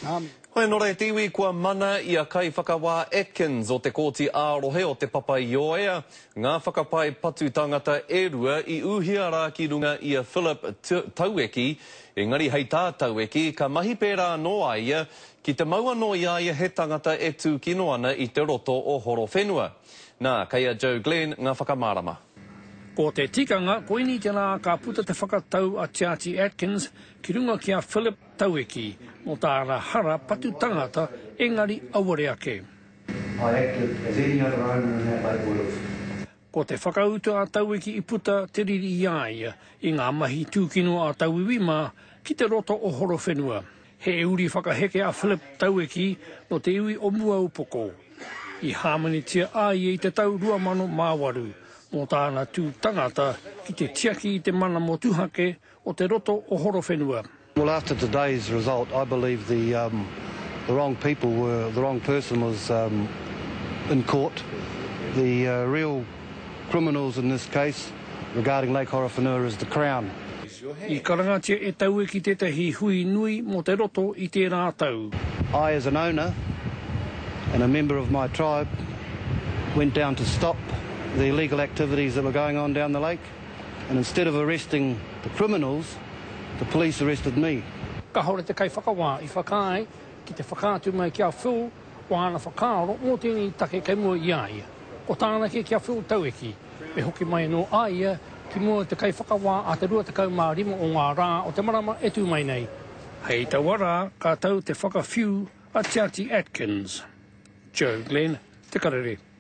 Hoi anō rā te iwi kua mana i a Kaiwhakawā Atkins o te Kōti ā-Rohe o Te Papaioea ngā whakapae patu tangata e rua i ūhia rā ki runga i a Phillip Taueki, engari hei tā Taueki ka mahi pērā anō a ia ki te mau anō i a ia he tangata e tūkino ana i te roto o Horowhenua. Nā, kei a Joe Glenn ngā whakamārama. Ko te tikanga, koinei te rā ka puta te whakatau a Tiati Atkins ki runga ki a Phillip Taueki mō tāna hara patu tangata engari auare ake. I acted as any other owner in that lake would have. Ko te whakautu a Taueki i puta te riri i a ia i ngā mahi tūkino a tauiwi mā ki te roto o Horowhenua. He uri whakaheke a Phillip Taueki nō te iwi o Muaupoko. I hāmenetia a ia i te tau 2008 mō tāna tū tangata ki te tiaki i te mana motuhake o te roto o Horowhenua. Well after today's result I believe the um the wrong people were the wrong person was um in court. The uh, real criminals in this case regarding Lake Horowhenua is the Crown. I karangatia e Taueki tētahi hui nui mō te roto i tērā tau. I as an owner and a member of my tribe went down to stop the illegal activities that were going on down the lake and instead of arresting the criminals, the police arrested me. Kāore te kaiwhakawā i whakaae ki te whakaatu mai ki a Phil wāna whakaaro mō tēnei take kei mua i a ia. Ko tāna kē ki a Phil Taueki, me hoki mai anō a ia ki mua i te kaiwhakawā a te 25 o ngā rā o te marama e tū mai nei. Hei taua rā ka tau te whakawhiu a Tiati Atkins. Joe Glenn, Te Karere.